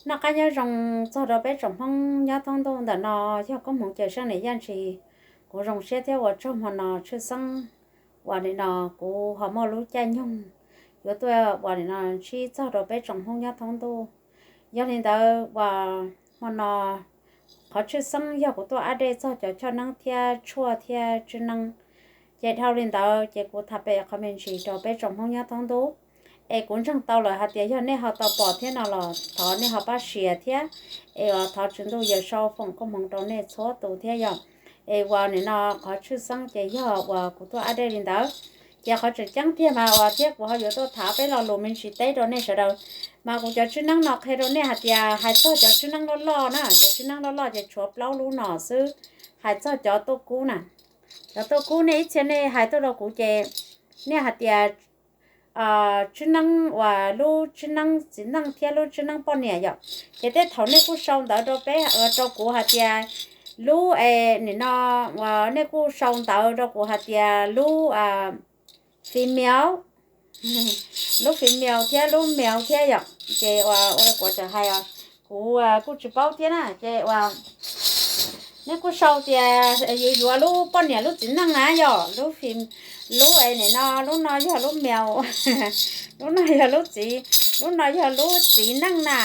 Noj qab nyob zoo txog rau peb tsoom Hmoob nyob thoob ntuj ntawm no, yog koob hmoov cawm seej niam Yaj Ntshis, kuv zoo siab thiab ua tsaug hmo no tshwj xeeb uas nim no kuv ho muaj lub caij nyoog yuav tuaj uas nim no ntsib txog rau peb tsoom Hmoob nyob thoob ntuj. Yog li ntawd uas hmo no qhov tshwj xeeb yog kuv tuaj ab dej txog cov choj neeb thiab tshuaj thiab tswb neeb. Ces dhau li ntawd ces kuv tham pem qhov me ntsis rau peb tsoom Hmoob nyob thoob ntuj. Es kuv ntseeg tau lawm hais tias yog nej ho tau pom thiab no los thov nej ho pab share thiab. Es uas thov Tswv Ntuj Yawm Saub foom koob hmoov rau nej txhua tus thiab yom. Es uas nim no qhov tshwj xeeb ces yog uas kuv tuaj ab dej li ntawd. Ces qhov tseem ceeb tiag mas uas thiab kuv ho yuav tuaj tham peb lo lus me ntsis teb rau nej sawv daws. Mas kuv cov tswb neeb no qhia rau nej hais tias hais txog cov tswb neeb loj loj na, cov tswb neeb loj loj ces tshuav plaub lub no xwb. Hais txog cov tuaj kub na, cov tuaj kub nej ib txhia nej hais tuaj rau kuv ces nej hais tias tswb neeb uas lub tswb neeb txiv neej thiab lub tswb neeb poj niam yom. Ces tej thaum nej kuj sau ntawv rau peb, rau kuv hais tias lub es nim no uas nej kuj sau ntawv rau kuv hais tias lub female, lub female thiab lub male thiab yom. Ces uas ua kuv txawm hais, kuv kuj tsis paub thiab na. Ces uas nej kuj sau tias yuav yuav lub poj niam lub txiv neej na yom, lub fem-, lub es nim no lub no yog lub male, lub no yog lub txiv, lub no yog lub txiv neej na,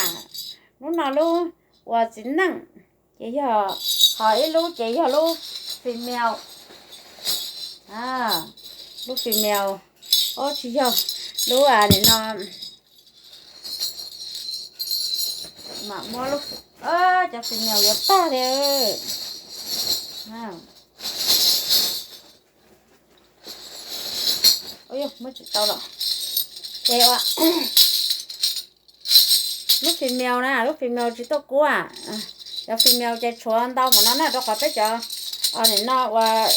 lub no lub uas txiv neej. Ces yog, ho ib lub ces yog lub female, lub female, o tsis yog, lub nim no mam muab lub, cov female yuav tag li. Muab tsis tau los. Ces lub female na, lub female tsis tuaj kub. Cov female ces tshuav ntau mas no na, rau qhov peb cov nim no uas,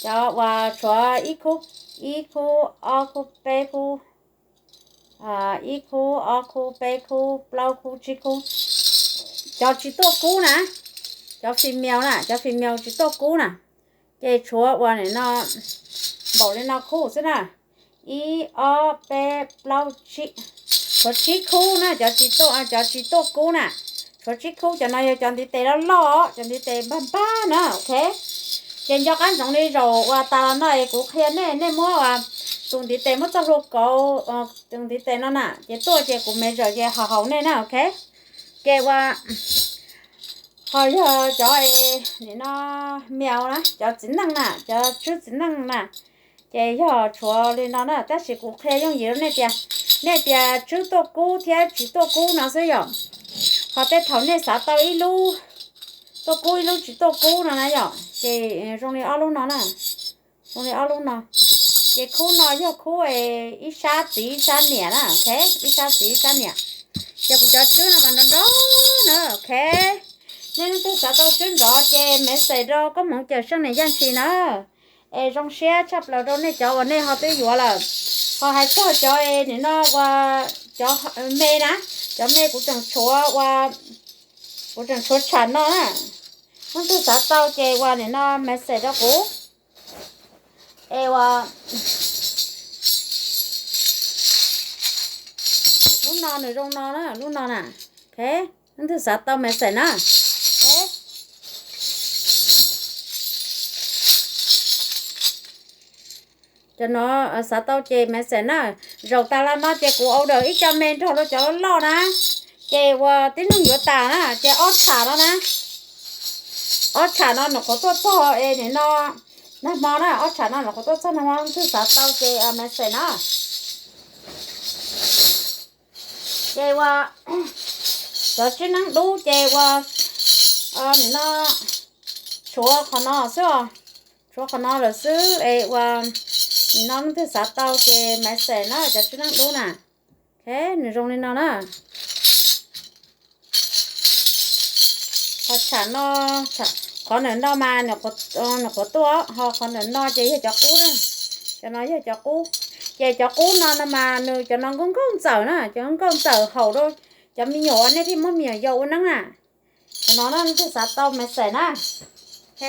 cov uas tshuav ib khub, ib khub, ob khub, peb khub, ib khub, ob khub, peb khub, plaub khub, tsib khub. Cov tsis tuaj kub na, cov female na, cov female tsis tuaj kub na. Ces tshuav uas nim no npaum li no khub xwb na, ib ob peb plaub tsib, tshuav tsib khub na, cov tsis tuaj, cov tsis tuaj kub na. Tshuav tsib khub, cov no yog cov ntiv tes loj loj, cov ntiv tes npag npag na, ok. Ces nco qab ntsoov li zaum uas tas los no es kuv qhia nej, nej muab tus ntiv tes muab txoj hlua kauv, tus ntiv tes no na, ces tuaj ces kuv measure ces haus haus nej na, ok. Ces uas ho yog cov nim no male na, cov txiv neej na, cov tswb txiv neej na, ces yog tshuav li no na, tab sis kuv qhia yooj yim rau nej tias, nej tias tswb tuaj kub thiab tsis tuaj kub no xwb yom. Ho tej thaum nej xav tau ib lub tuaj kub ib lub tsis tuaj kub no na yom, ces zoo li ob lub no na, zoo li ob lub no. Ces khub no yog khub ib sab txiv ib sab niam na, ok, ib sab txiv ib sab niam. Ces kuv cov tswb no mas nrov nrov na, ok. Nej leej twg xav tau tswb nrov ces message rau koob hmoov cawm seej niam Yaj Ntshis na. Es zoo siab tshaj plaws rau nej cov uas nej ho twb yuav lawm. Ho hais txog cov es nim no uas cov me na, cov me kuv tseem tshuav uas, kuv tseem tshuav tsham no na. Leej twg xav tau ces uas nim no message rau kuv. Es uas lub no nws zoo no na, lub no na. Ok, leej twg xav tau message na. Ok. Cov no xav tau ces message na. Zaum tas los no ces kuv order ib co me nrog rau cov loj loj na. Ces uas tib neeg yuav tas na ces ob tsham no na. Ob tsham no nws qhuav tuaj txog es nim no nag hmo na, ob tsham no nws qhuav tuaj txog nag hmo, leej twg xav tau ces message na. Ces uas cov tswb neeb dub ces uas nim no tshuav qhov no xwb os. Tshuav qhov no lawm xwb es uas nim no leej twg xav tau ces message na, cov tswb neeb dub na. Ok, nws zoo li no na. Ho tsham no, qhov ntawm no mas nws qhuav tuaj, ho qhov ntawm no ces yog cov qub na. Cov no yog cov qub. Ces cov qub no no mas nws cov no nkauj nkauj ntxawm na, cov nkauj ntxawm haum rau cov me nyuam uas nej thiaj muab me nyuam yaus ua neeb na. Cov no na leej twg xav tau message na. Ok.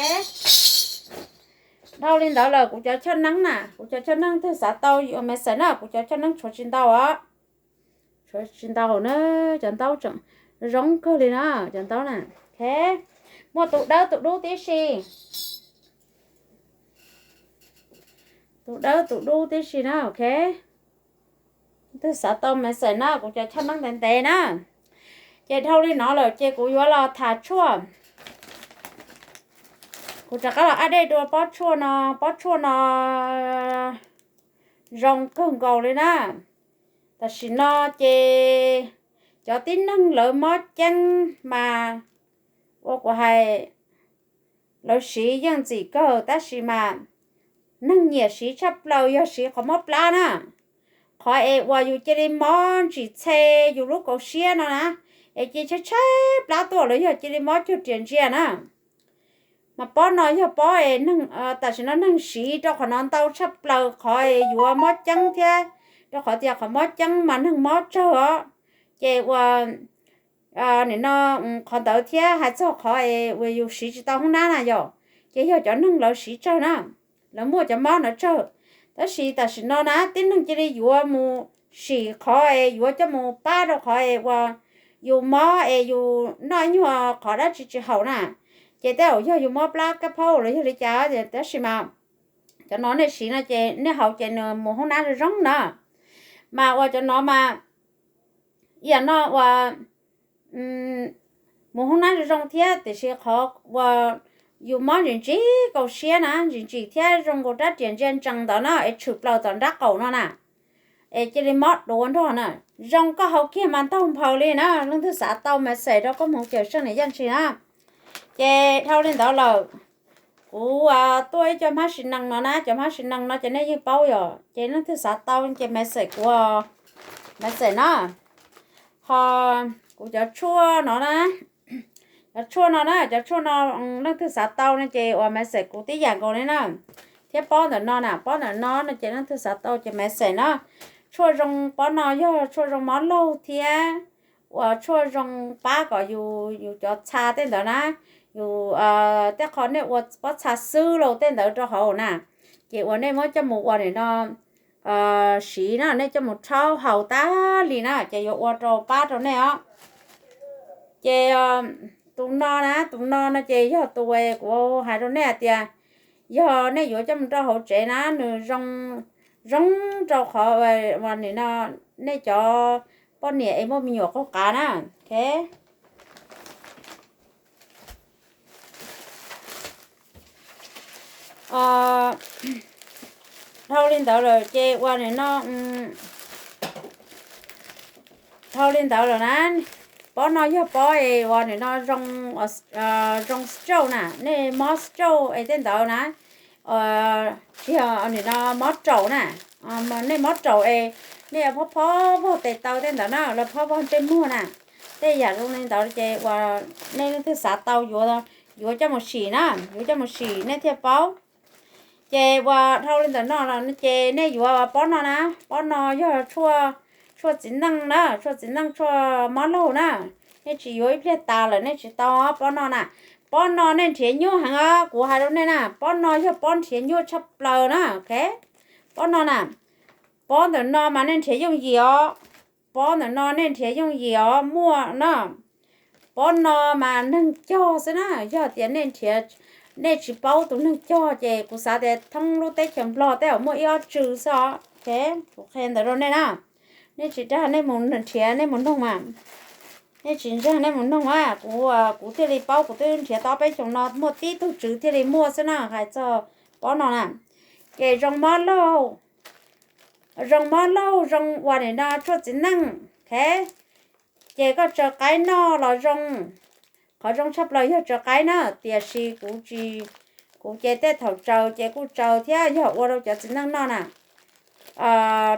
Dhau li ntawd lawm kuv cov choj neeb na, kuv cov choj neeb leej twg xav tau message na, kuv cov choj neeb tshuav tsis ntau os. Tshuav tsis ntau na, cov ntaub tseem, Zoo kawg li na, cov ntaub na. Ok, muaj tus dawb tus dub tib si. Tus dawb tus dub tib si na, ok. Twg xav tau message na, kuv cov choj neeb ntev ntev na. Ces dhau li no lawm ces kuv yuav los tham tshuaj. Kuv rov qab los update dua pob tshuaj no, pob tshuaj no zoo kawg nkaus li na. Tam sim no ces cov tib neeg lawv mob ceeb mas ua kuv hais lawv siv yeej ntxim kawg tab sis mas neeg nyiam siv tshaj plaws yog siv qhov mob plab na. Qhov es uas yus cia li mob ntsim txhe yus lub kaus siab no na, es cia li tshaib tshaib plab tuaj los yog cia li mob cuag riam ntsia na. Mas pob no yog pob es neeg, tam sim no neeg siv rau qhov no ntau tshaj plaws qhov es yuav mob ceeb thiab, rau qhov tias qhov mob ceeb mas neeg mob tsawg os. Ces ua nim no qhov ntawd thiab hais txog qhov es uas yus siv tsis tau hoob nab na yom, ces yog cov neeg lawv siv tsawg na, lawv muaj cov mob ntawd tsawg. Tab sis tam sim no na tib neeg cia li yuav mus sim qhov es yuav coj mus pab rau qhov es uas yus mob es yus noj nyuag qhov dab tsi tsis haum na, ces tej zaum yog yus mob plab kab phaub los yog li cas, tab sis mas cov no nej siv no ces nej haus ces nws mus hoob nab zoo zoo na. Mas ua cov no mas ib yam no uas mus hoob nab zoo zoo thiab tiam sis qhov uas yus mob ntsim ntsim kaus siab na, ntsim ntsim thiab zoo nkaus rab riam ntsia ntsees ntawd na es tshwm plaws tom nrab qaum no na, es cia li mob duav nrog na, zoo koj haus kiag mas ntaug nphaws li na. Leej twg xav tau message rau koj mus cawm seej niam yaj ntshis na. Ces dhau li ntawd lawm, kuv tuaj ib co hmab sis nees no na, cov hmab sis nees no ces nej yeej paub yom, ces leej twg xav tau ces message kuv, message na. Ho kuv cov tshuaj no na, cov tshuaj no na, cov tshuaj no leej twg xav tau no ces uas message kuv tib yam nkaus li na. Thiab pob ntawm no na, pob ntawm no no ces leej twg xav tau ces message na. Tshuaj zoo pob no yog tshuaj zoo mob laug thiab uas tshuaj zoo pab kom yus, yus cov txha tej ntawd na, yus tej qho nej ua pob txha xwb los tej ntawd rau hauv na, ces uas nej muab coj mus ua nim no siv na, nej coj mus rhaub haus tag li na ces yuav ua rau pab rau nej os. Ces tus no na, tus no no ces yog tus kuv hais rau nej hais tias yog nej yuav coj mus rau hauv tsev na nws zoo, zoo rau qhov nim no nej cov poj niam es muaj me nyuam qaug qav na. Ok. Dhau li ntawd lawm ces uas nim no, dhau li ntawd lawm na, pob no yog pob es uas nim no zoo, zoo stroke na, nej mob stroke es tej ntawd na, tsis yog nim no mob raum na, nej mob raum es nej phob phob vog tes taw tej ntawd na, los phob vog ntsej muag na, tej yam zoo li ntawd ces uas nej leej twg xav tau yuav, yuav coj mus sim na, yuav coj mus sim nej thiaj paub. Ces uas dhau li ntawm no los ces nej yuav pob no na, pob no yog tshuaj, tshuaj txiv neej na, tshuaj txiv neej tshuaj mob laug na, nej tsis yuav ib pliag tas lawm nej tsis tau pob no na. Pob no nej nrhiav nyuaj heev os, kuv hais rau nej na, pob no yog pob nrhiav nyuaj tshaj plaws na, ok. Pob no na, pob ntawm no mas nej nrhiav yooj yim os, pob ntawm no nej nrhiav yooj yim os muaj na. Pob no mas neeg cog xwb na, yog tias nej nrhiav, nej tsis paub tus neeg cog ces kuv xav tias thoob lub teb chaws Nplog tej zaum muaj ib ob tsw xwb os. Ok, kuv qhia ntawd rau nej na. Nej tsis dag nej mus nrhiav nej mus noog mas, nej tsis ntseeg nej mus noog a, kuv, kuv thiaj li paub, kuv twb nrhiav tau peb xyoos no muaj tib tug tswv thiaj li muaj xwb na, hais txog pob no na. Ces zoo mob laug, zoo mob laug zoo uas nim no tshuaj txiv neej, ok. Ces koj tsaws qaib noj los zoo. Qhov zoo tshaj plaws yog tsaws qaib na, tiam sis kuv tsis, kuv ces tej thaum tsaws ces kuj tsaws thiab yog ua rau cov txiv neej noj na.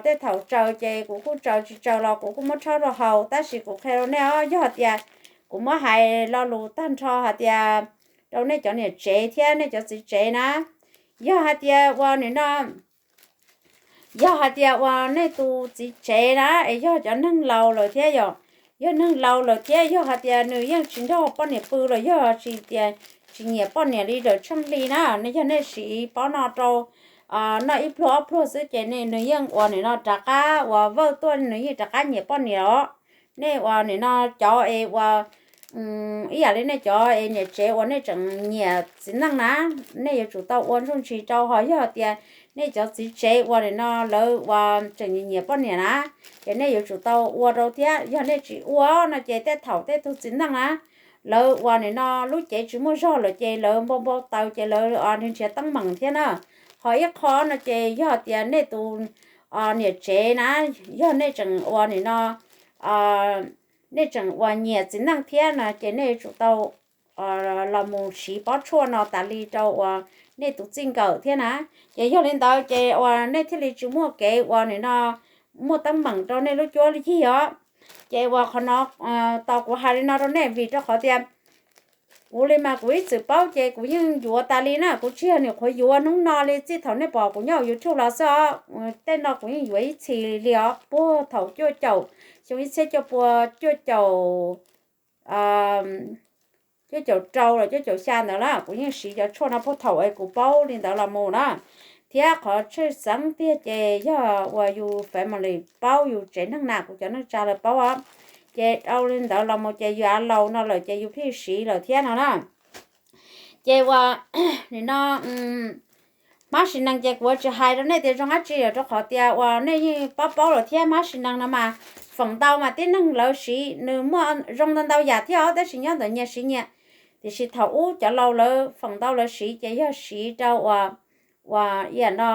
Tej thaum tsaws ces kuv kuj tsaws, tsis tsaws los kuv kuj muab rhaub rau haus, tab sis kuv qhia rau nej os, yog tias kuv muab hais lo lus tag nrho hais tias rau nej cov niam tsev thiab nej cov txiv tsev na, yog hais tias uas nim no, yog hais tias uas nej tus txiv tsev na es yog cov neeg laus lawm thiab yom, yog neeg laus lawm thiab yog hais tias nws yeej tsis nrog poj niam pw los yog tsis tias tsis nyiam poj niam li lawm tsheej li na, yog nej siv pob no rau noj ib pluag ob pluag xwb ces nws yeej uas nim no rov qab uas vawj tuaj, nws yeej rov qab nyiam poj niam os. nej uas nim no cov es uas ib yam li nej cov es niam tsev uas nej tseem nyiam txiv neej na, nej yuav tsum tau ua ntsuj ntsis rau. Ho yog tias nej cov txiv tsev uas nim no lawv uas tseem nyiam nyiam poj niam na, ces nej yuav tsum tau ua rau thiab. Yog nej tsis ua no ces tej thaum tej tug txiv neej na, lawv uas nim no lub cev tsis muaj zog lawm ces lawv npau npau taws ces lawv nrhiav teeb meem thiab na. Ho ib qho no ces yog tias nej tus niam tsev na, yog nej tseem uas nim no nej tseem uas nyiam txiv neej thiab no ces nej yuav tsum tau los mus siv pob tshuaj no tas li rau uas nej tus txij nkawm thiab na. Ces yog li ntawd ces uas nej thiaj li tsis muaj kev uas nim no muaj teeb meem rau nej lub cuab lub yig os. Ces uas qhov no tos kuv hais li no rau nej vim rau qhov tias kuv li mas kuv ib txwm paub ces kuv yeej yuav tas li na, kuv tsis yog nyuam qhuav yuav hnub no li, txij thaum nej pom kuv nyob hauv YouTube los xwb os. Tej no kuv yeej yuav ib txhis li os, puag thaum cuaj caum, xyoo ib txhiab cuaj pua cuaj caum, cuaj caum rau los cuaj caum xya ntawd na, kuv yeej siv cov tshuaj no puag thaum es kuv paub li ntawd los mus na. Thiab qhov tshwj xeeb tiag ces yog uas yus family paub, yus tsev neeg na, kuv cov neej tsa lawv paub os. Ces dhau li ntawd los mus ces yus av laus no lawm ces yus pheej siv lawm thiab no na. Ces uas nim no hmab sis nees ces kuv tsis hais rau nej tias zoo dab tsi lawm rau qhov tias uas nej yeej paub paub lawm thiab. Hmab sis nees no mas feem ntau mas tib neeg lawv siv nws muaj zoo ntau ntau yam thiab os, tab sis nyob ntawm nyias siv nyias. Tiam sis thaum ub cov laus lawv feem ntau lawv siv ces yog siv rau uas, uas ib yam no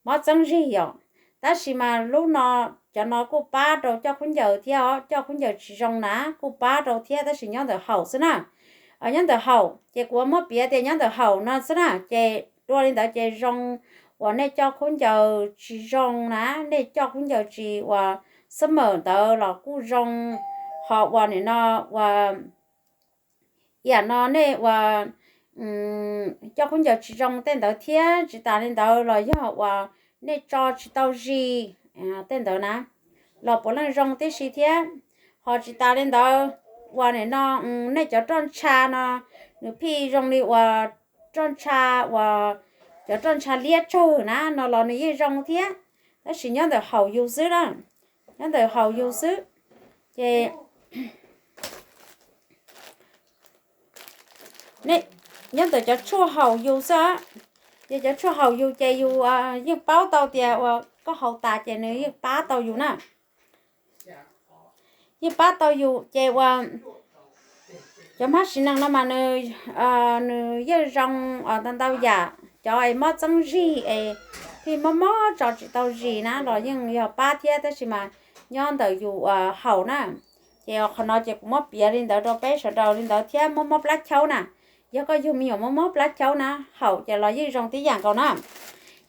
mob txeeb zig yom. Tab sis mas lub no, cov no kuj pab rau coj khaub ncaws thiab os, coj khaub ncaws tsis zoo na kuj pab rau thiab, tab sis nyob ntawm haum xwb na. Nyob ntawm haum ces kuv muab piav tias nyob ntawm haum no xwb na, ces dua li ntawd ces zoo. Uas nej coj khaub ncaws tsis zoo na, nej coj khaub ncaws tsis uas xab mawm ntawd los kuj zoo. Ho uas nim no uas ib yam no nej uas coj khaub ncaws tsis zoo tej ntawd thiab, tsis tas li ntawd los yog uas nej tso tsis tau zis tej ntawd na, los puav leej zoo tib si thiab. Ho tsis tas li ntawd, uas nim no nej cov roj ntsha no, nws pheej zoo li uas roj ntsha, uas cov roj ntsha liab tsawg na no los nws yeej zoo thiab. Tab sis nyob ntawm haum yus xwb na, nyob ntawm haum yus xwb. Ces nyob ntawm cov tshuaj haum yus xwb. Ces cov tshuaj haum yus ces yus yeej paub tau tias uas koj haus tas ces nws yeej pab tau yus na. Yeej pab tau yus ces uas cov hmab sis nees no mas nws, nws yeej zoo ntau ntau yam. Cov es mob txeeb zig es pheej mob mob tso tsis tau zis na los yeej yog pab thiab, tab sis mas nyob ntawm yus haum na. Ces qhov no ces kuv muab piav li ntawd rau peb sawv daws li ntawd thiab. Mob mob plab chaub na, yog koj yug me nyuam mob mob plab chaub na, haum ces los yeej zoo tib yam nkaus na.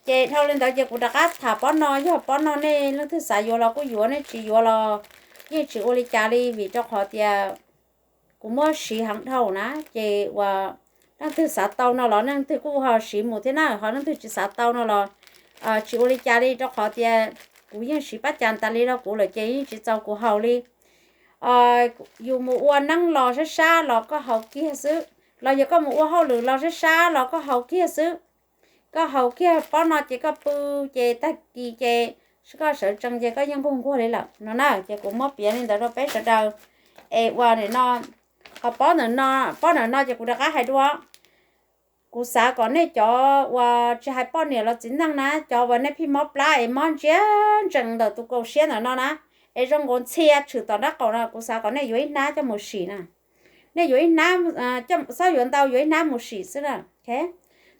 Ces dhau li ntawd ces kuv rov qab tham pob no, yog pob no nej leej twg xav yuav los kuj yuav, nej tsis yuav los yeej tsis ua li cas li, vim rau qhov tias kuv muab siv heev dhau na, ces uas leej twg xav tau no los leej twg kuj ho siv mus thiab na, ho leej twg tsis xav tau no los tsis ua li cas li, rau qhov tias kuv yeej siv pab cas tas li rau kuv lawm ces yeej tsis txaus kuv haus li. Yus mus ua neeb los sab sab los koj haus kiag xwb, los yog koj mus ua hauj lwm los sab sab los koj haus kiag xwb. Koj haus kiag pob no ces koj pw, ces tag kis ces koj sawv tsees ces koj yeej nquag nquag li lawm no na. Ces kuv muab piav li ntawd rau peb sawv daws es ua nim no. Ho pob ntawm no, pob ntawm no ces kuv rov qab hais dua. Kuv xav kom nej cov uas tsis hais poj niam los txiv neej na, cov uas nej pheej mob plab es mob ntsia ntsees ntawm tus kaum siab ntawm no na, es zoo nkaus ntxhia tshwm tom nraub qaum no, kuv xav kom nej yuav ib hnab coj mus sim na. Nej yuav ib hnab, txhob yuav ntau, yuav ib hnab mus sim xwb na.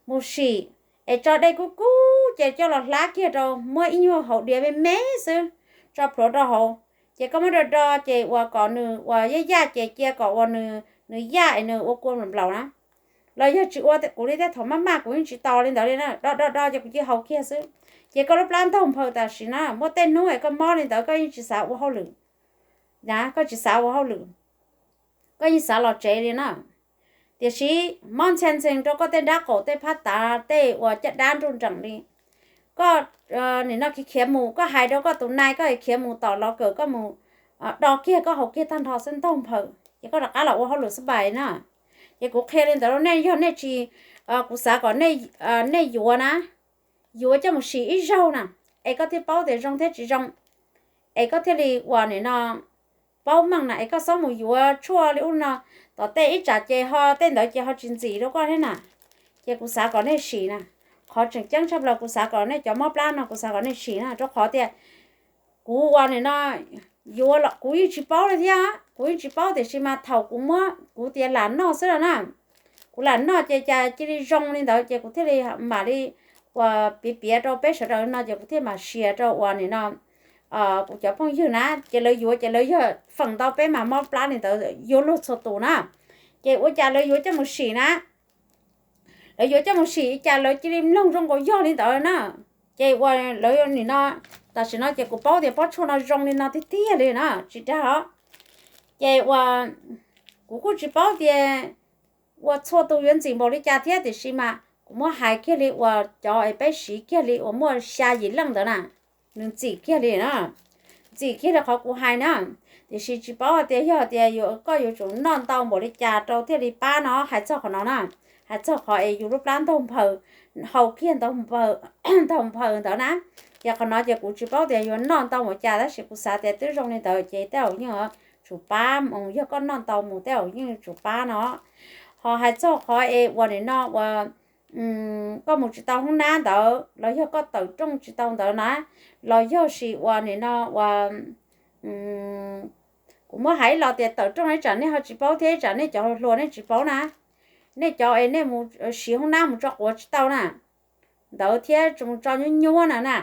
Mus sim, es tso dej kub kub ces coj los hlab kiag rau, muab ib nyuag hauv diav me me xwb, tso plhuav rau hauv. Ces koj muab do do ces uas kom nws uas yaj yaj ces cia kom uas nws, nws yaj es nws ua kua nplaum nplaum na. Los yog tsis ua kuv li tej thaum maj maj kuv yeej tsis tos li ntawd li na, do do do ces kuv cia haus kiag xwb. Ces koj lub plab ntaug nphaws tam sim na, muaj tej hnub es koj mob li ntawd koj yeej tsis xav ua hauj lwm na, koj tsis xav ua hauj lwm, koj yeej xav los tsev li na. Tiam sis mob ntxhia ntxees rau koj tej nraub qaum tej phab tav tej uas caj dab nruj nreem li. Koj nim no khiav khiav mus, koj hais rau koj tus nai, koj khiav mus tom los kawm, koj mus do kiag koj haus kiag tag nrho xwb ntaug nphaws, ces koj rov qab los ua hauj lwm xwb pais na. Ces kuv qhia li ntawd rau nej, yog nej tsis, kuv xav kom nej yuav na, yuav coj mus sim ib zaug na, es koj thiaj paub tias zoo thiab tsis zoo, es koj thiaj li uas nim no paub meej na es koj txhob mus yuav tshuaj li ub no, tom tej ib tsam ces ho tej ntawd ces ho tsis ntxim rau koj thiab na. Ces kuv xav kom nej sim na, qhov tseem ceeb tshaj plaws kuv xav kom nej cov mob plab no kuv xav kom nej sim na, rau qhov tias kuv ua nim no yuav los kuv yeej tsis paub li thiab, kuv yeej tsis paub tiam sis mas thaum kuv muab kuv tias lam noj xwb no na, kuv lam noj ces cas cia li zoo li ntawd ces kuv thiaj li mam li ua piav piav rau peb sawv daws no ces kuv thiaj mam share rau ua nim no kuv cov phooj ywg na, ces lawv yuav ces lawv yog feem ntau peb mas mob plab li ntawd yuav luag txhua tus na. Ces ua cas lawv yuav coj mus sim na, lawv yuav coj mus sim cas lawv cia li mloog zoo nkaus yog li ntawd na. Ces ua lawv nim no, tam sim no ces kuv paub tias pob tshuaj no zoo li no tiag tiag li na, tsis dag os. Ces ua kuv kuj tsis paub tias ua txhua tus yuav ntxim npaum li cas thiab tiam sis mas kuv muab hais kiag li ua cov es peb siv kiag li uas muaj xya yim leej ntawd na, nws ntxim kiag li na, ntxim kiag li qhov kuv hais na. Tiam sis tsis paub hais tias yog tias koj yuav tsum noj ntau npaum li cas rau thiaj li pab no, hais txog qhov no na, hais txog qhov es yus lub plab ntaug nphaws, haus kiag ntaug nphaws ntawd na. Ces qhov no ces kuv tsis paub tias yuav noj ntau npaum cas tab sis kuv xav tias twb zoo li ntawd ces tej zaum yeej tsum pab mus, yog koj noj ntau mus tej zaum yeej tsum pab no. Ho hais txog qhov es ua nim no ua koj mus tsis tau hoob nab ntawd los yog koj tawm rooj tsis tau ntawd na, los yog sis ua nim no ua kuv muab hais los tias tawm rooj ib tsam nej ho tsis paub thiab ib tsam nej cov hluas nej tsis paub na, nej cov es nej mus siv hoob nab mus tso quav tsis tau na, ntawd thiab tso nyuab nyuab na na,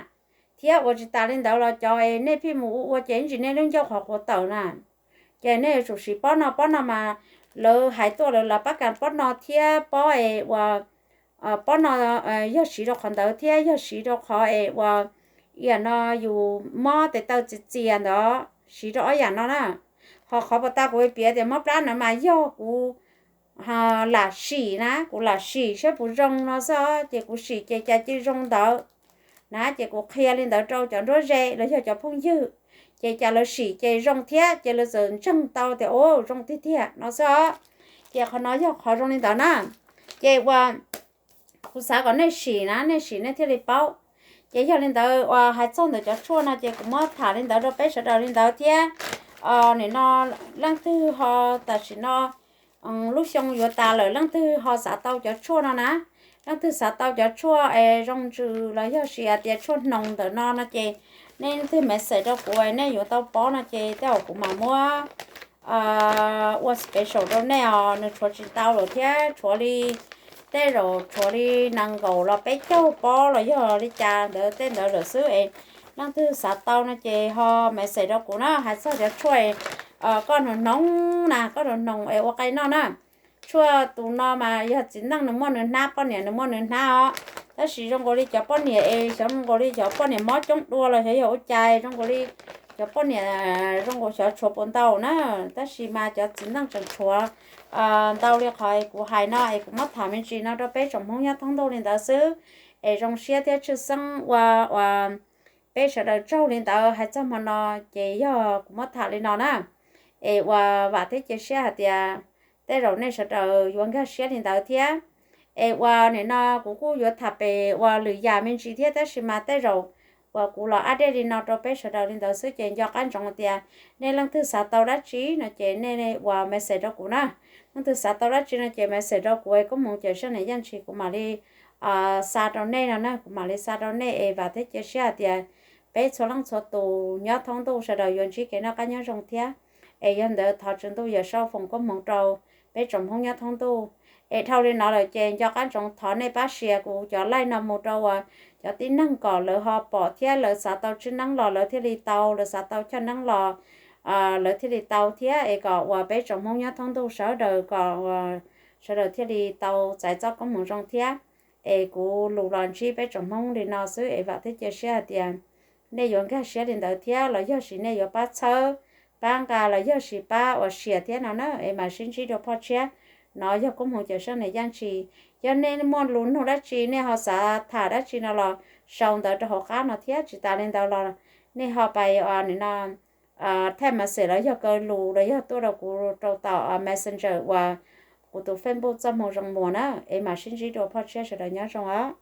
thiab ua tsis tas li ntawd los cov es nej pheej mus ua ua ces ib ntsis nej lub ncauj qhov quav tawm na, ces nej yuav tsum siv pob no, pob no mas lawv hais tuaj lawv lawv pab kas pob no thiab pob es ua pob no yog siv rau qhov ntawd thiab yog siv rau qhov es ua yam no yus mob tes taw txias txias ntawd siv rau ob yam no na. Ho qhov puas tas kuv piav tias mob plab no mas yog kuv lam sim na, kuv lam sim saib puas zoo no xwb ces kuv sim ces cas cia zoo ntawd na, ces kuv qhia li ntawd rau cov nruab ze los yog cov phooj ywg, ces cas lawv sim ces zoo thiab ces lawv txawm ntseeg tau tias ua zoo tiag tiag no xwb os. Ces qhov no yog qhov zoo li ntawd na. Ces ua kuv xav kom nej sim na, nej sim nej thiaj li paub. Ces yog li ntawd ua hais txog ntawm cov tshuaj no ces kuv muab tham li ntawd rau peb sawv daws li ntawd thiab. Nim no leej twg ho tam sim no lub xyoo yuav tas lawm leej twg ho xav tau cov tshuaj no na, leej twg xav tau cov tshuaj es zoo ntsws los yog sis hais tias tshuaj hnoos ntawm no no ces nej leej twg message rau kuv nej yuav tau paub no ces tej zaum kuv mam muab ua special rau nej os. Nws tshuav tsis ntau lawm thiab tshuav li, tej zaum tshuav li nees nkaum los peb caug pob los yog li cas ntawd tej ntawd lawm xwb es leej twg xav tau no ces ho message rau kuv na. Hais txog cov tshuaj koj hnoos hnoos na, koj hnoos hnoos es ua qe noj na. Tshuaj tus no mas yog txiv neej nws muaj nws hnab, poj niam nws muaj nws hnab os. Tab sis zoo nkaus li cov poj niam es xyov zoo nkaus li cov poj niam mob coob dua los xyov yog ua cas zoo nkaus li cov poj niam zoo nkaus xyov tshuav puas ntau na. Tab sis mas cov txiv neej tseem tshuav ntau li qhov kuv hais no es kuv muab tham me ntsis no rau peb tsoom Hmoob nyob thoob ntuj li ntawd xwb. Es zoo siab thiab tshwj xeeb ua ua peb sawv daws tsaug li ntawd. Hais txog hmo no ces yog kuv muab tham li no na. Es ua vam thiab cia siab hais tias tej zaum nej sawv daws yuav nkag siab li ntawd thiab. Es ua nim no kuv kuj yuav tham pem ua lwm yam me ntsis thiab tab sis mas tej zaum uas kuv los update li no rau peb sawv daws li ntawd xwb ces nco qab ntsoov tias nej leej twg xav tau dab tsi no ces nej ua message rau kuv na. Leej twg xav tau dab tsi no ces message rau kuv es Koob Hmoov Cawm Seej Niam Yaj Ntshis kuv mam li xa rau nej no na, kuv mam li xa rau nej es vam thiab cia siab hais tias peb txhua leej txhua tus nyob thoob ntuj sawv daws yuav ntsib kev noj qab nyob zoo thiab. Es yog ntawd thov Tswv Ntuj Yawm Saub foom koob hmoov rau peb tsoom Hmoob nyob thoob ntuj. Es dhau li no lawm ces nco qab ntsoov thov nej pab share kuv cov live no mus rau uas cov tib neeg kom lawv ho pom thiab lawv xav tau tswb neeb los lawv thiaj li tau, lawv xav tau choj neeb los lawv thiaj li tau thiab es kom uas peb tsoom Hmoob nyob thoob ntuj sawv daws kom sawv daws thiaj li tau txais txoj koob hmoov zoo thiab. Es kuv lus los ntsib peb tsoom Hmoob li no xwb es vam thiab cia siab hais tias nej yuav nkag siab li ntawd thiab los yog sis nej yuav pab txhawb, pab nqa los yog sis pab uas share thiab no na es mam sib ntsib dua phoj tshiab. No yog Koob Hmoov Cawm Seej Niam Yaj Ntshis. Yog nej muaj lus nug dab tsi nej ho xav tham dab tsi no los sau ntawv rau hauv qab no thiab tsis tas li ntawd los nej ho pais nim no text message los yog kaw lus los yog tuaj rau kuv rau tom messenger uas kuv tus Facebook Txoj Hmoo Zoo Muas na es mam sib ntsib dua phoj tshiab sawv daws nyob zoo os.